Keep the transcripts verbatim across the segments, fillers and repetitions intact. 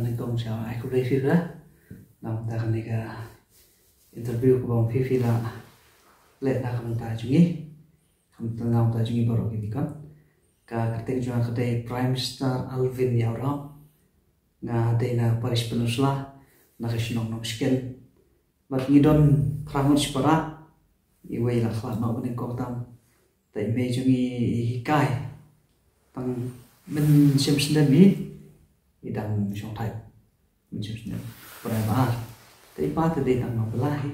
Nyngkong sha ai khublei phi ba na ka bynta kane ka interview kaba phi phi la leh na ka bynta jong ngi, ka bynta na ka bynta jong ngi baroh ki dei. Ka kyrteng jong nga ka dei Prime Minister Alvin Ïawraw. Nga dei na parish Pynursla, na ka shnong Nongshken. Bad ngi don phra ngut shipara. Iwei la khlad noh ba nyngkong tam. Te i mei jong ngi i hikai. Tang mynshem snem i, i dang shongthait. Mynshem snem. Pynai ba ar. Te i pa te dei tang ma bala hi.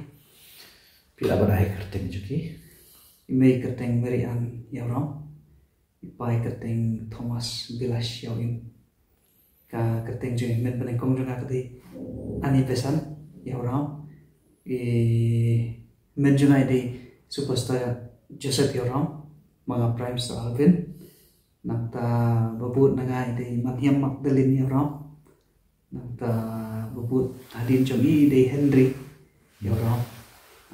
Phi lah ban ai kyrteng jong ki? I mei kyrteng Mary Ann Ïawraw. I pa i kyrteng Thomas Bilash Ïawing. Ka kyrteng jong i hynmen ba nyngkong jong nga ka dei Annie Besan Ïawraw. I hynmen jong nga i dei Superstar Joseph Ïawraw, ma nga Prime Minister Alvin. Nangta babud na nga i dei Manhiam Magdalene Ïawraw. Nangta babud hadien jong i i dei Henry Ïawraw.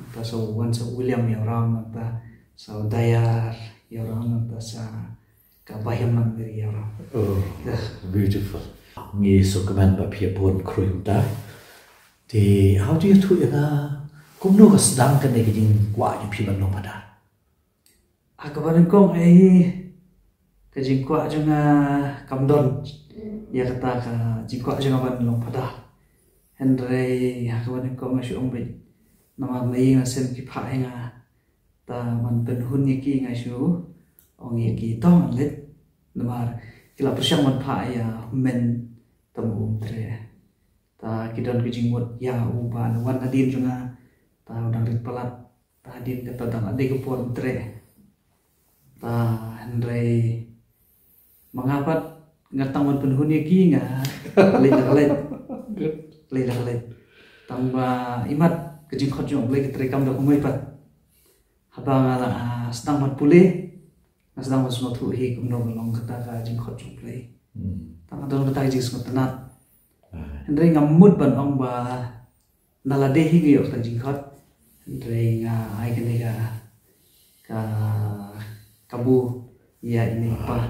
Nangta sa u wan sa u William Ïawraw, nangta sa u Dayar Ïawraw, nangta sa ka Bahiam Nang Mary Ïawraw. Oh, beautiful. Ngi sngewkmen ba phi ïa bun khrui kumta. Te haba phi ïathuh ïa nga, kumno ka sdang kane ka jingkwah jong phi ban long phadar? Ha kaba nyngkong, eh, ka jingkwah jong nga kam don ïa kata ka jingkwah jong nga ban long phadar. Hynrei ha kaba nyngkong nga shu ong beit, namar na ïing nga sem ki phah ïa nga, ta ban pynhun ïa ki nga shu ong ïa ki to ngan leit. Namar ki la pyrshang ban phah ïa u hynmen, ta ma um treh. Ta ki don ka jingmut ïa u ba la wan hadien jong nga, ta u dang rit palat. Ta hadien kata dang la dei ka por um treh. Ta hynrei ma nga pat nga tang ban pynhun ïa ki nga leit la ka leit. Leit la ka leit. Tang ba imat ka jingkhot jong U Blei ka treikam da kumwei pat. Haba nga la, ah, sdang ban pule, nga sdang ban sngewthuh hi kumno ka long kata ka jingkhot jong U Blei. Hmm. Tang nga don kata ka jingsngewtynnat. Ah. Hynrei ngam mut ban ong ba na lade hi nga ïoh kata ka jingkhot. Hynrei nga ai kane ka, ka kabu ïa i mei i pa.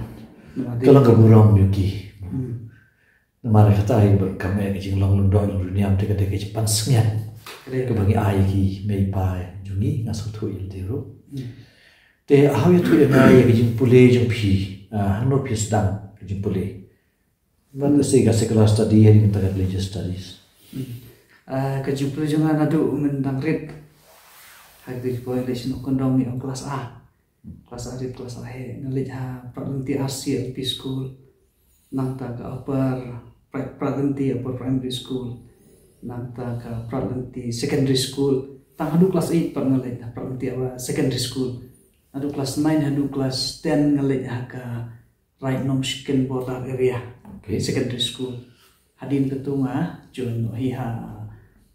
Namar ka long ka burom ïa ki. Hmm. Namar kata hi ba ka mih ka jinglong lyngdoh lyngriam te ka dei ka jingpansngiat. Kaba ngi ai ki mei pa jong ngi, nga sngewthuh ïa lade ruh. Hmm. Te haba ïathuh ïa nga ïa ka jingpule jong phi, ah, hangno phi sdang ka jingpule? Ban ka sei ka secular study ha ka religious studies. Hmm. Ah, ka jingpule jong nga naduh mynta dang rit. Ha ka jingpule leit sha Nongkyndong ngi ong klas A. Klas A rit klas A heh, nga leit ha Pratlyngti R C L P School. Nangta ka Upper Pra-, Pratlyngti Upper Primary School. Nangta ka Pratlyngti Secondary School. Tang haduh klas eight pat nga leit ha Pratlyngti Upper Secondary School. Haduh klas nine haduh klas ten nga leit ha ka Raid Nongshken Border Area. Okay. Secondary School. Hadien kata nga join noh hi ha,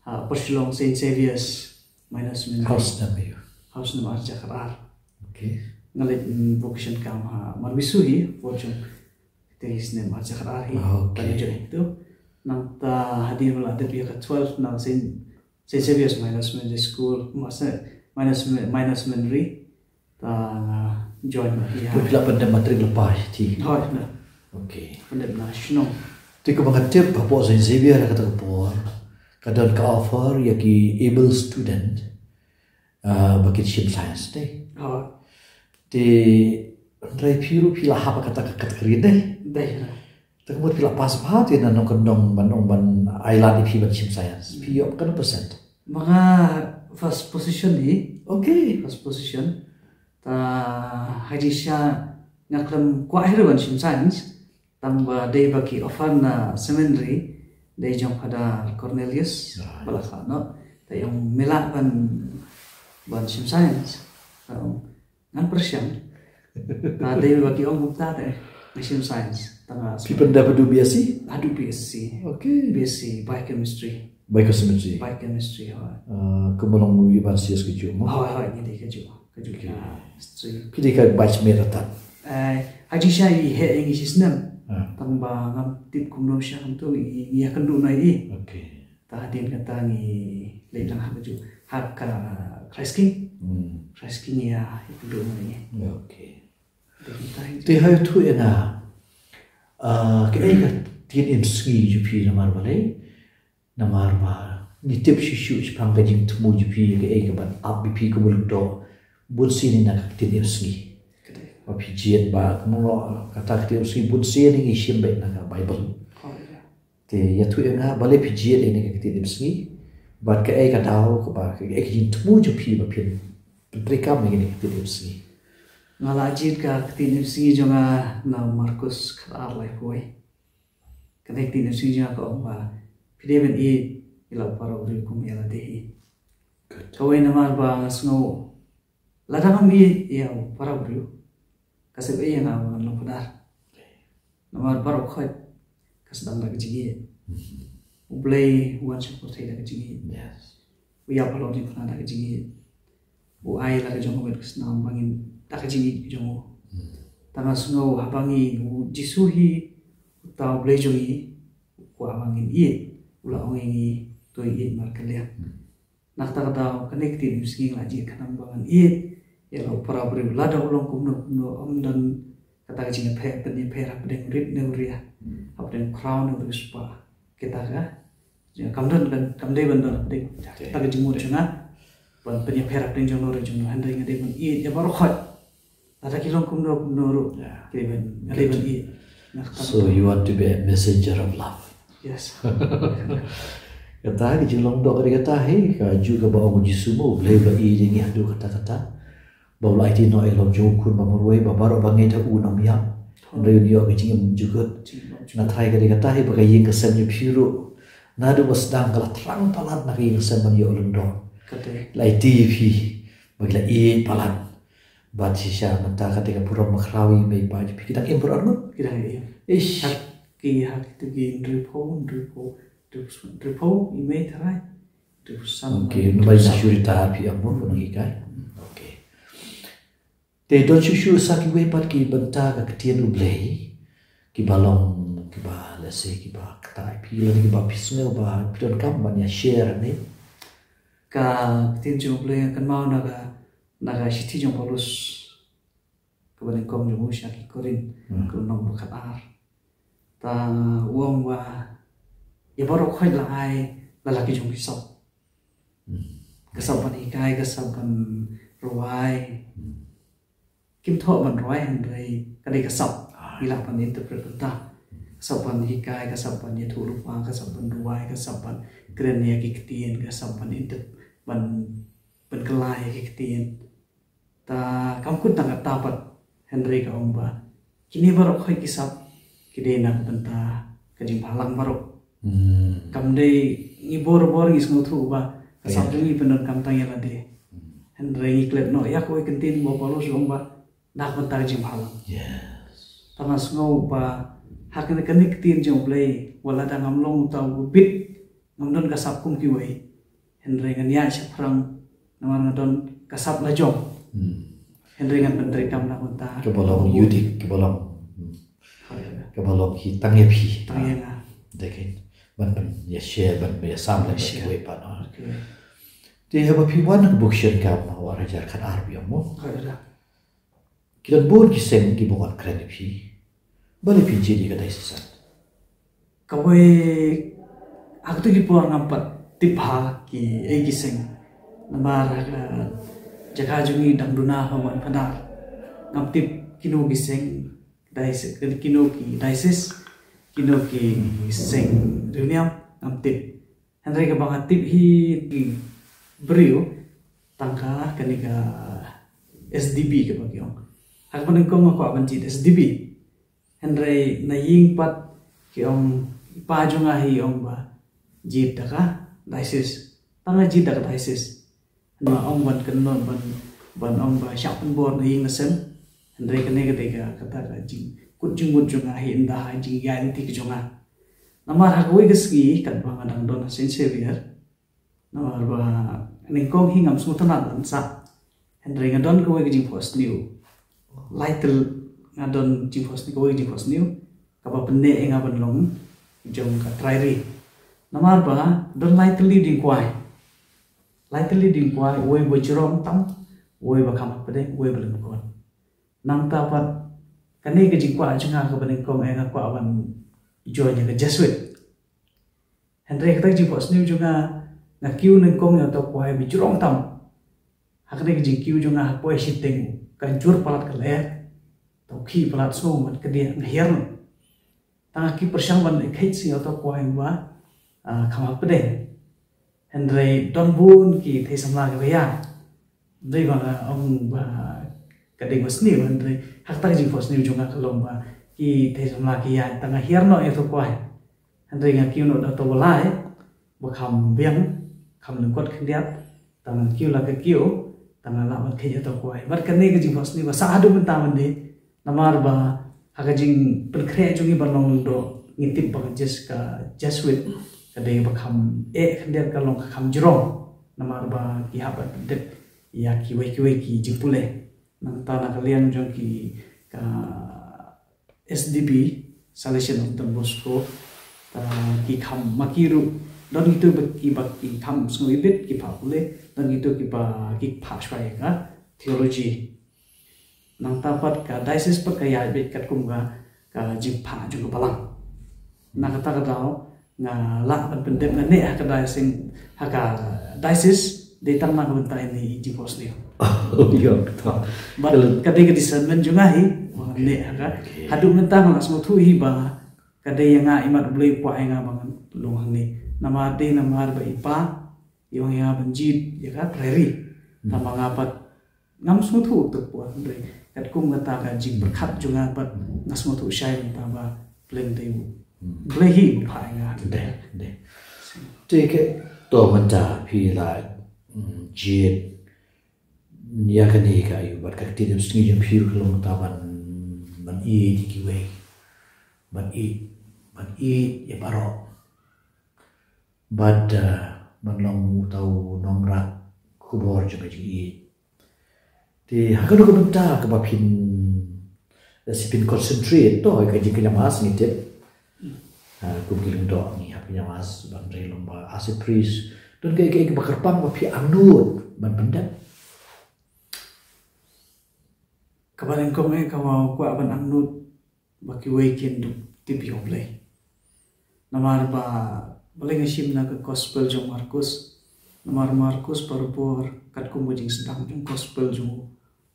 ha Upper Shillong Saint Xavier's Minor Seminary. Haba snem aïu? Haba snem arhajar khatar. Okay. Nga leit, mm, vocation camp ha Marbisu hi, por jong te snem arhajar khatar hi. Ah, okay. Ban join tu. Nangta hadien ba la dep ïa ka twelve na Saint Saint Xavier's Minor Seminary School, ma se, Minor Sem-, Minor Seminary. Ta nga join ma ki ha. Phi la pyndep matric lypa hi ti? Hooid, na. Okay. Pyndep na shnong. Te kaba nga tip hapoh Saint Xavier ha kata ka por, ka don ka offer ïa ki able student, ah, ba kin shim science te. Hooid. Te hynrei phi ruh phi la hap ha kata ka category te. Dei, na. Te ka mut phi la pass bha te na Nongkyndong ban ong ban ai lad ïa phi ban shim science. Phi ïoh kano percent? Ma nga first position hi. Okay. First position. Ta ha jingshisha nga khlem kwah hi ruh ban shim science. Tang ba dei ba ki offer na seminary dei jong Father Cornelius. Right. Ba la khlad noh. Te ong me lah ban, ban shim science. Ta ong ngan pyrshang. Ta dei ba ki ong kumta te nga shim science. Ta nga. Phi pyndep haduh B S C? Haduh B S C. Okay. B S C biochemistry. Biochemistry. Biochemistry, hooid. Ah, kumno long u ban C S kajuh mo? Hooid, hooid, ngi dei kajuh. Kajuh. Okay. Ka history. Phi dei ka batch mate ata? Eh, ha jingshisha i heh ïa ngi shisnem. Ah. Tang ba ngam tip kumno sha kumto i, i ïakynduh noh ïa i. Okay. Ta hadien kata ngi leit lang ha kajuh, ha ka Christ King. Hmm. Christ King ïa, ïakynduh noh ïa ngi. Okay. Te ha ïathuh ïa nga, ah, kaei ka ktien im sngi jong phi namar balei? Namar ba ngi tip shisha shaphang ka jingthmu jong phi, ka ei ka ban ap ïa phi kum u lyngdoh. Bun sien na ka ktien im sngi. Ba phi jied ba kumno kata ka ktien im sngi bun sien ngi shim beit na ka Bible. Te ïathuh ïa nga balei phi jied ïa ka ktien im sngi. Bad ka ei ka daw kaba ka ei ka jingthmu jong phi ba phin pyntreikam ïa ka ktien im sngi. Nga la jied ka ktien im sngi jong nga na Markus khatar laiphew. Kane ka ktien im sngi jong nga ka ong ba phi dei ban ïeit ïa la u para briew kum ïa lade hi. Kawei namar ba nga sngew lada ngam ïeit ïa u para briew ka sep ei ïa nga ba ngan long pdar. Namar baroh khoit ka sdang da ka jingïeit. U Blei u wan sha pyrthei da ka jingïeit. U ïap halor jingkyrkhu da ka jingïeit. U ai la ka jong u Mynsiem Bakhuid da ka jingïeit jong u. Tang nga sngew haba ngi u Jisu hi uta u Blei jong ngi u kwah ba ngin ïeit. U la ong ïa ngi to ïeit markylliang. Na kata ka daw kane ka ktien im sngi nga la jied khnang ba ngan ïeit ïa la u para briew lada u long kumno kumno, ym don kata ka jingïapher pynïapher hapdeng rit ne u ria, hapdeng khraw ne u riewspah. Kita ka kam don, kam dei ban don hapdeng kata ka jingmut jong nga ban pynïapher hapdeng jong no re jong no, hynrei nga dei ban ïeit ïa baroh khoit. Lada ki long kumno kumno ruh ki dei ban, nga dei ban ïeit. Na kata ka daw. So you want to be a messenger of love. Yes. Kata ka jinglong doh ka dei kata hi, kajuh kaba ong u Jisu mo, U Blei u la ïeit ïa ngi haduh katta katta ba u la aiti noh ïa u jong u khun ba marwei ba baroh ba ngeit ha u un ym ïap, hynrei un ïoh ka jingim jukut. Nga tharai ka dei kata hi ba ka ïing ka sem jong phi ruh naduh ba sdang ka la thrang palat na ka ïing ka sem ban ïoh lyngdoh. Kata la aiti ïa phi ba ki la ïeit palat. Bad shisha mynta kata ka burom ba khraw ïa i mei i pa jong phi ki dang im baroh arngut. Ki dang im. Ish. Ha ki, ha kito ki hynriewphew, hynriewphew, hynriewphew i mei tharai. Hynriewphew san. Okay, namar shisha ta phi ong mo, nonghikai. Okay. Te don shuh shuh sa kiwei pat ki bynta ka ktien U Blei kiba long, kiba lehse kiba kata ïa phi lane kiba phi sngew ba phi donkam ban ïa share ne. Ka ktien jong U Blei nga kynmaw na ka, na ka shithi jong u Paulus kaba nyngkong jong u sha ki Korinth, ka lynnong ba khatar. Ta u ong ba ïa baroh khoit la ai la la ki jong ki sap. Ka sap ban hikai, ka sap ban rwai. Kim thoh ban rwai hynrei ka dei ka sap. Ngi lah ban interpret kumta. Ka sap ban hikai, ka sap ban ïathuh lypa, ka sap ban rwai, ka sap ban kren ïa ki ktien, ka sap ban inter-, ban, ban kylla ïa ki ktien. Ta kam kut tang kata pat, hynrei ka ong ba kine baroh khoit ki sap ki dei na ka bynta ka jingbhalang baroh. Kam dei ngi bor bor ngi sngewthuh ba ka sap jong ngi pyndonkam tang ïa lade. Hynrei ngi klet noh ïa kawei ka ktien ba u Paulus u ong ba na ka bynta ka jingbhalang. Yes. Ta nga sngew ba ha kane, kane ka ktien jong U Blei, wat lada ngam long uta u bit, ngam don ka sap kum kiwei, hynrei ngan ïaid shaphrang namar nga don ka sap la jong. Hynrei ngan pyntreikam na ka bynta kaba long unique, kaba long, kaba long hi tang ïa phi. Tang ïa nga. Dei ban pyn ïa share, ban ïa sam lem bad kiwei pat. Te haba phi wan na ka bok sha ka, ha u ar hajar khatar phi ong mo. Ki don bun ki seng kiba wan kren ïa phi. Balei phi jied ïa ka diocesan? Kawei, ha kito ki por ngam pat tip bha kiei ki seng. Namar ha ka jaka jong ngi dang duna ha Mawphadar. Ngam tip kino ki seng diocese, kino ki diocese, kino ki seng riewniam, ngam tip. Hynrei kaba nga tip hi ki briew tang ka kane ka S D B kaba ki ong. Ha kaba nyngkong nga kwah ban jied S D B. Hynrei na ïing pat ki ong, i pa jong nga hi ong ba jied da ka diocese. Tang ka jied da ka diocese. Nga ong ban kynnoh ban, ban ong ba shah pynbor na ïing na sem. Hynrei kane ka dei ka, kata ka jingkut jingmut jong nga hi ynda ha jingïaid lynti ka jong nga. Namar ha kawei ka sngi katba nga dang don ha Saint Xavier. Namar ba nyngkong hi ngam sngewtynnat ban sah. Hynrei nga don kawei ka jingphohsniew. Lai tylli nga don jingphohsniew, kawei ka jingphohsniew kaba pynneh ïa nga ban long jong ka trai ri. Namar ba don lai tylli u diengkwai. Lai tylli u diengkwai, uwei ba jrong tam, uwei ba kham hapdeng, uwei ba lyngkot. Nangta pat kane ka jingkwah jong nga kaba nyngkong, eh, nga kwah ban join ïa ka Jesuit. Hynrei kata ka jingphohsniew jong nga, nga kiew nyngkong ïa uto u kwai ba jrong tam. Ha kane ka jingkiew jong nga ha poi shiteng, kan jur palat ka lyer. Uto u khih palat sngewbha ka diah, nga hiar noh. Tang nga kiew pyrshang ban leh kheit sha uto u kwai ba, ah, kham hapdeng. Hynrei don bun ki thei samla kiba ïaid. Hynrei ba nga ong ba ka dei ba sniew, hynrei ha kata ka jingphohsniew jong nga ka long ba ki thei samla ki ïaid, tang nga hiar noh ïa uto u kwai. Hynrei nga kiew noh da uto u lai ba kham biang, kham lyngkot khyndiat, tang nga kiew la ka kiew, tang nga lah ban kheit ïa uto u kwai. Bad kane ka jingphohsniew ba sah haduh mynta mynde, namar ba ha ka jingpynkhreh jong ngi ban long lyngdoh, ngi tip ba ka Jes-, ka Jesuit ka dei ba kham eh khyndiat, ka long ka kham jrong. Namar ba ki hap ban pyndep ïa kiwei kiwei ki jingpule. Nangta na ka liang jong ki, ka S D B, Salesian of Don Bosco, ah, ki kham, ma ki ruh don kito ba ki, ba ki kham sngew ibit, ki phah pule, don kito kiba ki phah shuwa ïa ka theology. Nangta pat ka diocese pat ka ïaid beit katkum ka, ka jingphah jong ka balang. Na kata ka daw nga lah ban pyndep, nga neh ha ka diocese, ha ka diocese, dei tang na ka bynta ïa kane ka jingphohsniew. Oh, ïa, kata. Bad ka dei ka discernment jong nga hi, nga neh ha ka. Okay. Haduh mynta nga la sngewthuh hi ba ka dei ïa nga, imat U Blei u kwah ïa nga ba ngan long hangne. Namar dei namar ba i pa i ong ïa nga ban jied ïa ka Prairie. Hmm. Tangba nga pat ngam sngewthuh, u tip, hynrei katkum kata ka jingpyrkhat jong nga pat nga sngewthuh shai mynta ba U Blei, dei U Blei hi u phah ïa nga. Dei, dei. Te kato mynta phi la, mm, jied ïa kane ka aïu, bad ka ktien sngi jong phi ruh ka long kata ban, ban ïeit ïa kiwei, ban ïeit, ban ïeit ïa baroh. Bad, ah, ban long uta u nongrah khubor jong ka jingïeit. Te ha kano ka bynta kaba phin, lehse phin concentrate, to, ha ka jingkynja mass ngi tip. Ah, kum ki lyngdoh ngi hap kynja mass, ban ri long ba as a priest. Don kaei kaei kaba kyrpang ba phi angnud ban pyndep? Kaba nyngkong eh, kaba kwah ban angnud ba kiwei kin dup tip ïa U Blei. Namar ba, balei nga shim na ka gospel jong Markus. Namar Markus barabor katkum ka jingsdang jong gospel jong u,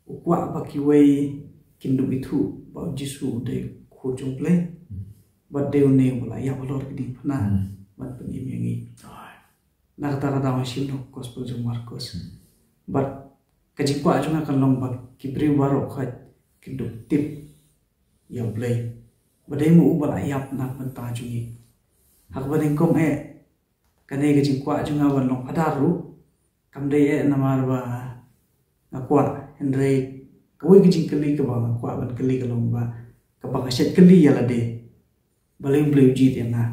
u kwah ba kiwei kin dup ithuh ba U Jisu u dei u Khun jong U Blei. Hmm. Bad dei une uba la ïap halor ka diengphna, hmm, ban pynim ïa ngi. Na kata ka daw nga shim na ka gospel jong Markus. Hmm. Bad ka jingkwah jong nga kan long ba ki briew baroh khoit kin dup tip ïa U Blei, ba dei mo uba la ïap na ka bynta jong ngi. Ha kaba nyngkong eh, kane ka jingkwah jong nga ban long phadar ruh kam dei eh namar ba nga kwah, hynrei kawei ka jingkylli kaba nga kwah ban kylli ka long ba, kaba nga shait kylli ïa lade, balei U Blei u jied ïa nga?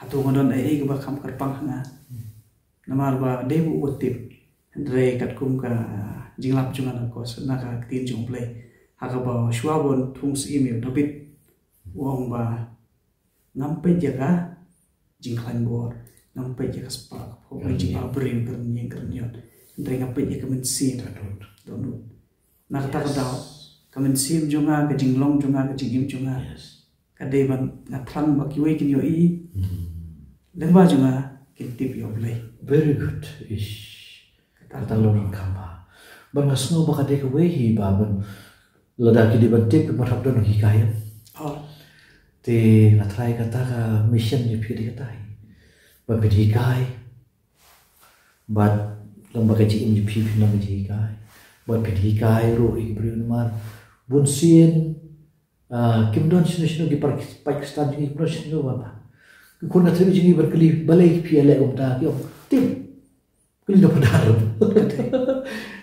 Hato nga don ei ei kaba kham kyrpang ha nga? Namar ba dei mo uba tip. Hynrei katkum ka jinglap jong nga na ka, na ka ktien jong U Blei, ha kaba shuwa ban thung syiem ïa u Dabid, u ong ba, ngam peit ïa ka jingkhlaiñ bor, ngam peit ïa ka spah ka phew, ka jingpah briew, ka rynïeng ka rynïot, hynrei nga peit ïa ka mynsiem. Dohnud. Na kata ka daw, ka mynsiem jong nga, ka jinglong jong nga, ka jingim jong nga, ka dei ban nga thrang ba kiwei kin ïohi, hmm, lyngba jong nga kin tip ïa U Blei. Very good. Ish. Kata ka long kham bha. Ban nga sngew ba ka dei kawei hi ba ban, lada ki dei ban tip, ki ban hap don nonghikai. Oh. Te nga tharai kata ka mission jong phi dei kata hi. Ban pynhikai. Bad long ba ka jingim jong phi phin long ka jinghikai. Bad pynhikai ruh ïa ki briew namar bunsien, ah, kim don shano shano ki para, para Khristan jong ngi, kim don shano ba. Ki khun ka thri jong ngi ban kylli balei phi ïaleh kumta, ki ong tip. Kylli na phadar.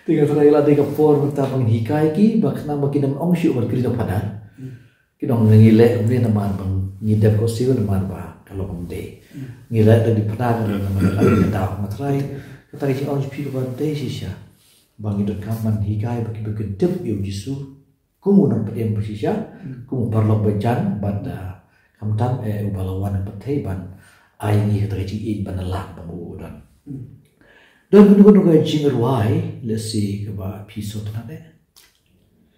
Te nga tharai la dei ka por mynta ban hikai ki, ba khnang ba kin ym ong shuh ban kylli na phadar. Hmm. Kin ong ngi leh kumne namar ba ngi dep ko siew namar ba ka long kumne. Hmm. Ngi leh da diengphna ka long namar ka dei ka daw. Nga tharai kata ka jingong jong phi kaba dei shisha, ba ngi donkam ban hikai ba ki briew kin tip ïa U Jisu kum u nongpynim ba shisha, hmm, kum u paralok ba jan, bad, ah, khamtam eh uba la wan pyrthei ban ai ngi kata ka jingïeit ba nyngkong ba u don. Hmm. Don kano kano ka jingrwai lehse kaba phi sngewtynnat eh?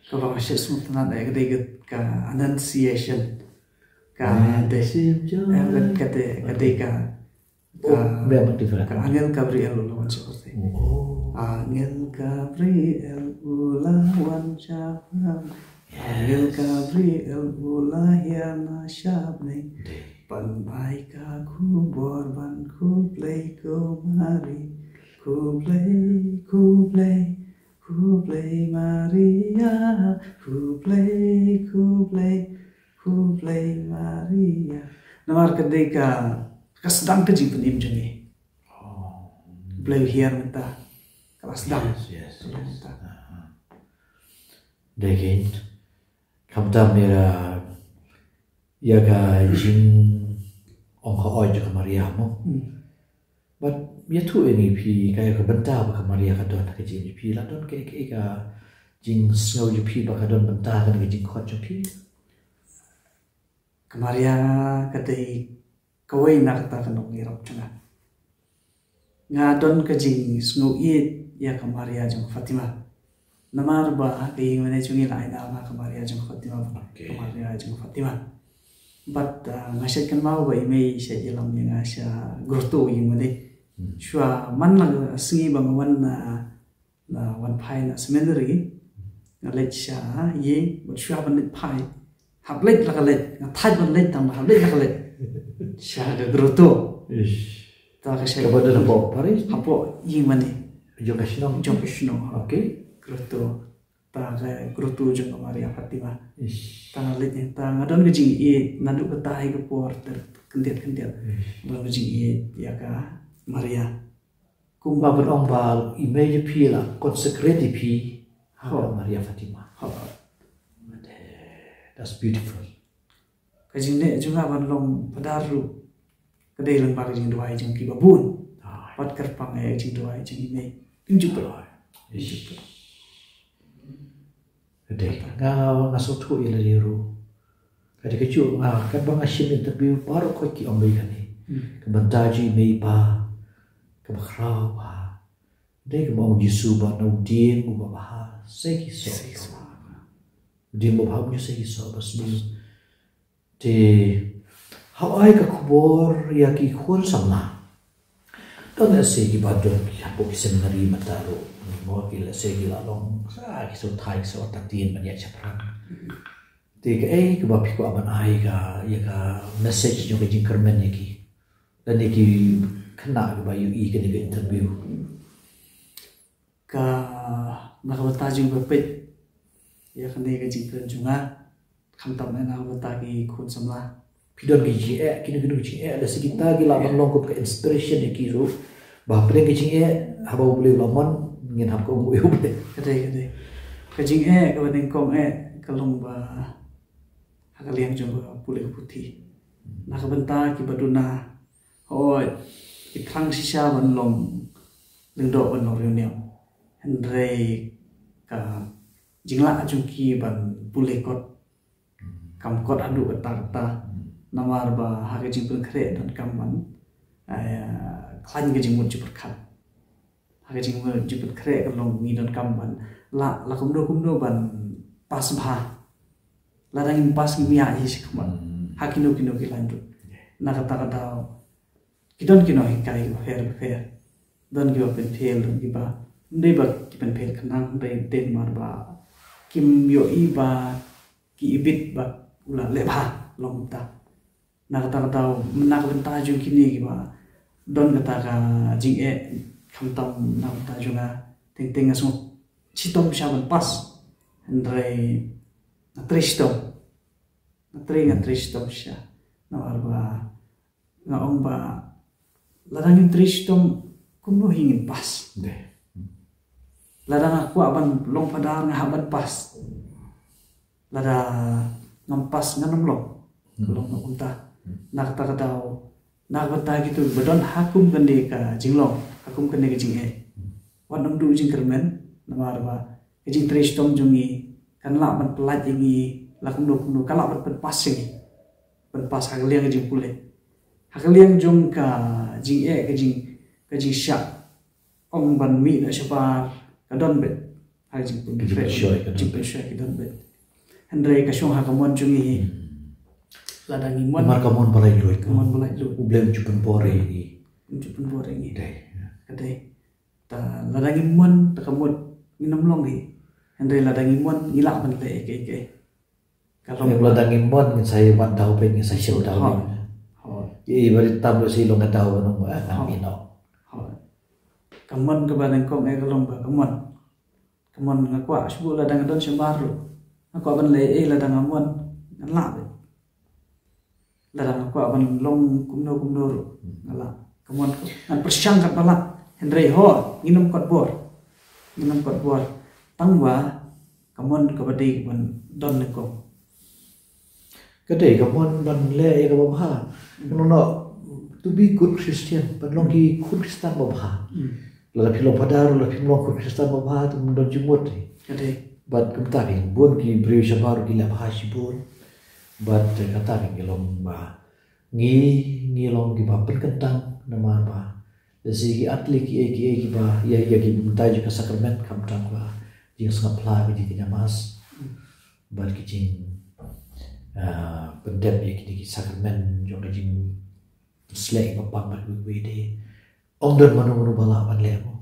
Kaba nga sngewtynnat eh ka dei ka, ka Annunciation. Ka dei, em, ka dei, ka dei ka, ka, ka Angel Gabriel u la wan sha pyrthei. Angel Gabriel u la wan sha pyrthei. Angel Gabriel u la hiar na sha bneng. Ban ai ka khubor ban khublei ko Mari. Khublei, khublei, khublei Maria. Khublei, khublei, khublei Maria. Namar ka dei ka, ka sdang ka jingpynim jong ngi. Blei hiar mynta. Ka la sdang. Yes, yes, yes. Mynta. Dei kein. Khamtam ïa, ïa ka jingong ka oi jong ka Maria mo. But ïathuh ïa ngi phi ka, ïa ka bynta ba ka Maria ka don ha ka jingim jong phi, la don ka, ka, ka jingsngew jong phi ba ka don bynta ha ka jingkhot jong phi. Ka Maria ka dei kawei na kata ka nongïarap jong nga. Nga don ka jingsngew ïeit ïa ka Maria jong Fatima. Namar ba ha ka ïing mane jong ngi la ai nam ha ka Maria jong Fatima. Ka Maria jong Fatima. But, ah, nga shait kynmaw ba i mei i shait ïalam ïa nga sha grotto ïing mane. Shuwa man la sngi ba nga wan, ah, na wan phai na seminary, nga leit sha ïing, bad shuwa ban leit phai, hap leit la ka leit, nga thait ban leit tang ba hap leit la ka leit. Sha ka grotto. Ta ka shai. Kaba don hapoh parish? Hapoh ïing mane. Jong ka shnong? Jong ka shnong. Okay. Grotto. Ta ka grotto jong ka Maria Fatima. Ta nga leit, ta nga don ka jingïeit naduh kata ha ka por ter khyndiat khyndiat. Nga don ka jingïeit ïa ka Maria. Kumba ban ong ba i mei jong phi la consecrate ïa phi ha ka Maria Fatima. That's beautiful. Ka jingleh jong nga ban long phadar ruh ka dei lyngba ka jingduwai jong ki babun. Wat kyrpang ïa ka jingduwai jong i mei. Ym ju pynlong. Ym ju pynlong. Ka dei, nga, nga sngewthuh ïa lade ruh. Ka dei kajuh nga, katba nga shim interview baroh khoit ki ong beit kane. Ka bynta jong i mei i pa kaba khraw bha. Dei kaba ong Jisu ba na u dieng uba bha sa ki soh. U dieng uba bha um ju sa ki soh ba sniew. Te haba ai ka khubor ïa ki khun samla, don lehse kiba don ki hapoh ki seminary mynta ruh, mo, ki lehse ki la long sa ki sngewthuh, ki sngewthuh ban ïaid shaphrang. Te kaei kaba phi kwah ban ai ka, ïa ka message jong ka jingkyrmen ïa ki, lane ki khynnah kiba ïohi kane ka interview? Ka, na ka bynta jong ba peit ïa kane ka jingkren jong nga, khamtam eh na ka bynta ki khun samla. Phi don ki jingeh, kino kino ki jingeh, lehse kita ki lah ban long kum ka inspiration ïa ki ruh. Ba hapdeng ki jingeh, haba U Blei u la mon, ngin hap ka um U Blei. Ka dei, ka dei. Ka jingeh kaba nyngkong eh ka long ba ha ka liang jong ka pule ka puthi. Na ka bynta kiba duna, hooid, ki thrang shisha ban long lyngdoh ban long riewniam. Hynrei ka jinglah jong ki ban pule kot kam kot haduh katta katta. Namar ba ha ka jingpynkhreh donkam ban, eh, khlaiñ ka jingmut jingpyrkhat. Ha ka jingmut jingpynkhreh ka long ngi donkam ban lah la kumno kumno ban pass bha. Lada ngim pass ngim ïaid hi shakhmat ha kino kino ki lain ruh. Na kata ka daw ki don ki nonghikai kiba pher pher. Don kiba pynphel, don kiba, ym dei ba ki pynphel khnang, hynrei dei namar ba kim ïohi ba ki ibit ba u la leh bha long kumta. Na kata ka daw, na ka bynta jong kine kiba don kata ka jingeh, khamtam na ka bynta jong nga, teng teng nga sngew shitom shisha ban pass. Hynrei nga trei shitom. Nga trei, nga trei shitom shisha. Namar ba nga ong ba lada ngim trei shitom, kumno hi ngin pass. Lada nga kwah ban long phadar, nga hap ban pass. Lada ngam pass, ngan ym long. Long noh kumta. Na kata ka daw, na ka bynta kito kiba don ha kum kane ka jinglong, ha kum kane ka jingeh, wat nym duh jingkyrmen. Namar ba ka jingtrei shitom jong ngi kan lah ban pyllait ïa ngi la kumno kumno, kan lah ban pynpass ïa ngi, pynpass ha ka liang ka jingpule, ha ka liang jong ka jingeh, ka jing, ka jingshah ong ban mih noh shabar ka don beit. Ha ka jingpynshoi ka don beit. Hynrei ka shong ha ka mon jong ngi hi. Lada ngi mon, namar ka mon ba laitluid. Ka mon ba laitluid. U Blei un ju pynbor ïa ngi. Un ju pynbor ïa ngi. Dei. Ka dei. Ta lada ngi mon, ta ka mut ngin ym long hi. Hynrei lada ngi mon, ngi lah ban leh ïa kiei kiei. Ka long, lada ngi mon, ngin sa ïa wad daw beit, ngin sa shim daw beit. Hooid. Ïa i ba rit tam ruh sa long ka daw ban ong, ah, ngam ïeh noh. Hooid. Ka mon kaba nyngkong eh ka long ba ka mon. Ka mon, nga kwah shuh lada nga don sha mar ruh. Nga kwah ban leh ei lada nga mon, ngan lah beit. Lada nga kwah ban long kumno kumno ruh, nga lah. Ka mon, ngan pyrshang katba lah. Hynrei ho, ngin ym kot bor. Ngin ym kot bor. Tang ba ka mon kaba dei ban don nyngkong. Ka dei ka mon ban leh ïa kaba bha. Kano, no, to be good Christian, ban long ki khun Khristan babha. Lada phi long phadar, lada phim long khun Khristan babha, to don jingmut. Ka dei. Bad kumta hi, bun ki briew shabar ki leh bha shibun. Bad, eh, kata hi ki long ba ngi, ngi long kiba pynkyntang namar ba lehse ki atli kiei kiei kiba ïa, ïa ki bynta jong ka sakramen, khamtam ka jingsngewphla, ka jingkñia mass. Bad ki jing, ah, pyndep ïa kine ki sakramen jong ka jingsleh ïa ki bapang bad kiwei kiwei de. Ym don mano mano ba lah ban leh mo.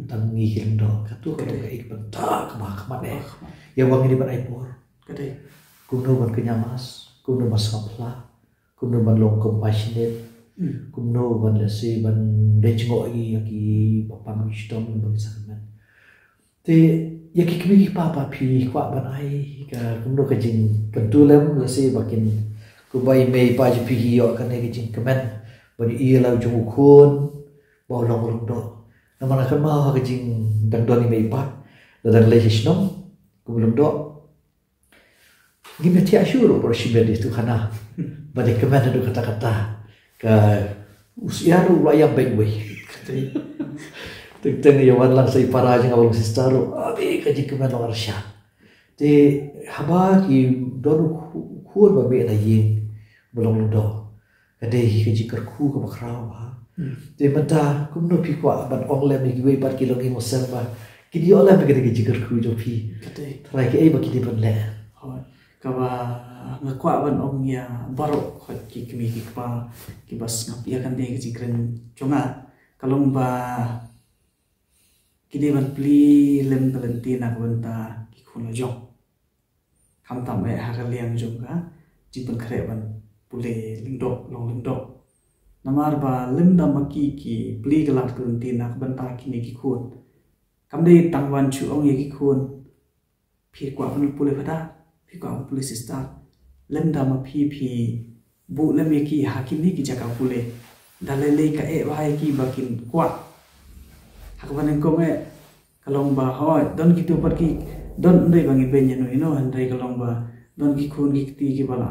Tang ngi ki lyngdoh, kato ka dei ka bynta kaba ha khmat eh. Ïa ba ngi dei ban ai por. Ka dei. Kumno ban kñia mass, kumno ban sngewphla, kumno ban long compassionate, kumno ban lehse ban leh jngoh ïa ki bapang, ki shitom, ba ki sakramen. Te ïa ki kmie ki kpa ba phi kwah ban ai ka kumno ka jingkyntu lem, lehse ba kin, kumba i mei i pa jong phi ki ïoh kane ka jingkmen ban ïohi ïa la u jong u khun ba u long u lyngdoh. Namar nga kynmaw ha ka jingdang don i mei i pa, la dang leit sha shnong kum u lyngdoh. Ngim ïathiah shuh ruh baroh shi miet ïa tu khana ba dei kmen haduh katta katta. Ka u syiar ruh u la ïam beit wei. Teng teng ïa wan lang sa i para jong nga ba long sister ruh, abi ka jingkmen long arshah. Te haba ki don u khu-, khun ba mih na ïing ba long lyngdoh, ka dei hi ka jingkyrkhu kaba khraw bha. Te mynta kumno phi kwah ban ong lem ïa kiwei pat ki longïing longsem ba kin ïoh lem ïa kane ka jingkyrkhu jong phi? Ka dei. Tharai kiei ba ki dei ban leh? Hooid. Kaba nga kwah ban ong ïa baroh khoit ki kmie ki kpa kiba sngap ïa kane ka jingkren jong nga, ka long ba ki dei ban plie lem ka lynti na ka bynta ki khun la jong. Khamtam eh ha ka liang jong ka jingpynkhreh ban pule lyngdoh, long lyngdoh. Namar ba lymda ma ki ki plie ka lad ka lynti na ka bynta kine ki khun, kam dei tang ban shu ong ïa ki khun, phi kwah ban pule phadar, phi kwah ban pule sister. Lymda ma phi, phi buh lem ïa ki ha kine ki jaka pule, da lei lei ka eh bha ïa ki ba kin kwah. Ha kaba nyngkong eh ka long ba hooid, don kito pat ki, don, ym dei ba ngi beiñ ïano ïano, hynrei ka long ba don ki khun ki kti kiba la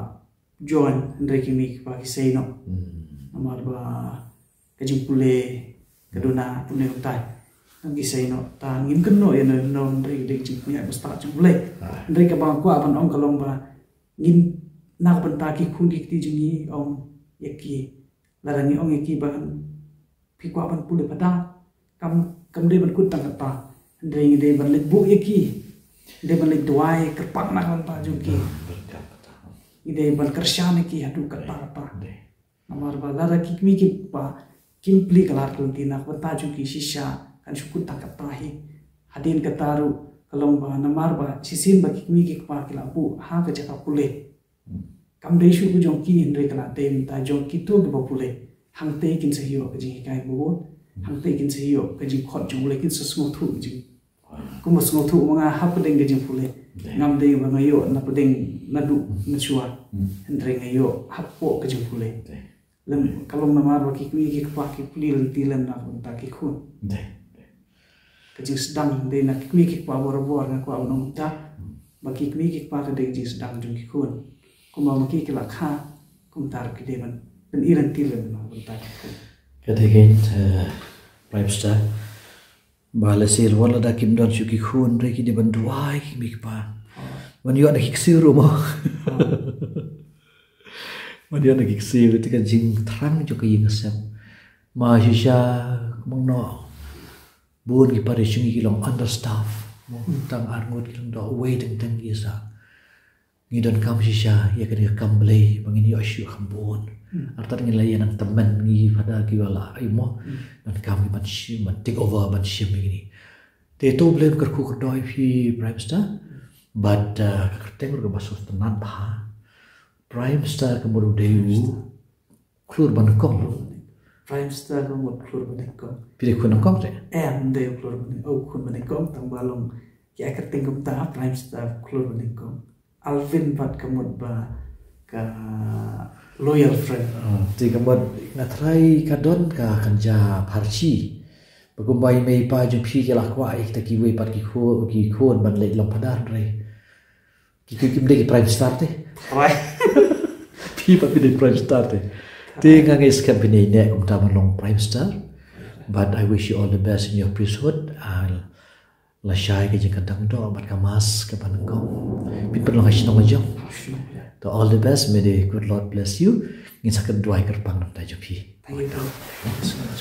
join, hynrei ki mei ki pa ki sei noh. Namar ba ka jingpule ka duna pule kumtai. Nang ki sei noh, ta ngim kynnoh ïano ïano, hynrei dei ka jingpynïaid ba stad jong U Blei. Hynrei kaba nga kwah ban ong ka long ba ngin, na ka bynta ki khun ki kti jong ngi, ong ïa ki, lada ngi ong ïa ki ba phi kwah ban pule phadar, kam, kam dei ban kut tang katta, hynrei ngi dei ban leit buh ïa ki, ngi dei ban leit duwai kyrpang na ka bynta jong ki. Ngi dei ban kyrshan ïa ki haduh katta katta. Namar ba lada ki kmie ki kpa kim plie ka lad ka lynti na ka bynta jong ki, shisha kan shu kut tang katta hi. Hadien kata ruh ka long ba namar ba shisien ba ki kmie ki kpa ki la buh ha ka jaka pule, kam dei shuh ka jong ki, hynrei ka la dei mynta jong kito kiba pule. Hangtei kin sa ïoh ka jinghikai ba bun, hangtei kin sa ïoh ka jingkhot jong U Blei, kin sa sngewthuh ka jing, kumba sngewthuh ma nga hapdeng ka jingpule. Ngam dei ba nga ïoh napdeng, naduh mynshuwa, hynrei nga ïoh hapoh ka jingpule. Lem, ka long namar ba ki kmie ki kpa ki plie lynti lem na ka bynta ki khun. Ka jingsdang dei na ki kmie ki kpa borabor, nga kwah ban ong kumta. Ba ki kmie ki kpa ka dei ka jingsdang jong ki khun. Kumba ma ki ki la kha, kumta ruh ki dei ban pyni lynti lem na ka bynta ki khun. Ka dei kein, eh, Prime Minister. Ba lehse wat lada kim don shuh ki khun, hynrei ki dei ban duwai ki kmie ki kpa. Ban ïoh na ki ksiew ruh mo. Ban ïoh na ki ksiew, te ka jingthrang jong ka ïing ka sem. Ma shisha, kumno, bun ki parish jong ngi ki long understaff. Mo, tang arngut ki long, doh wei teng teng ki sa. ngi donkam shisha ïa kane ka kam Blei ba ngin ïoh shuh kham bun. Artat ngi la ïa nang tymmen ngi phada ki wala ai mo. Donkam ngi ban shim, ban take over, ban shim ïa kine. Te to Blei un kyrkhu kyrdoh ïa phi Prime Minister. Bad uh, ka kyrteng ruh kaba sngewtynnat bha. Prime Minister ka mut u dei u khlur ba nyngkong. Prime Minister ka mut khlur ba nyngkong. Phi dei khun nyngkong te? Em, dei khlur ba nyngkong. Oh, khun ba nyngkong tang ba long. Ki ai kyrteng kumta Prime Minister khlur ba nyngkong. Alvin pat ka mut ba ka loyal friend. Te ka mut nga tharai ka don ka kynja pharshi. Ba kumba i mei i pa jong phi ki la kwah ïa kita kiwei pat ki khun, ki khun ban leit long phadar hynrei ki, ki, kim dei ki Prime Minister te. Phi pat phi dei Prime Minister te. Te nga ngeit skhem phin ïaineh kumta ban long Prime Minister. But I wish you all the best in your priesthood. I'll lashai ka jingkyrkhu bad ka mass ka ban kong. Phin pynlong ha shnong la jong. To all the best, may the good Lord bless you. Ngin sa kynduh kyrpang na bynta jong phi. Thank you.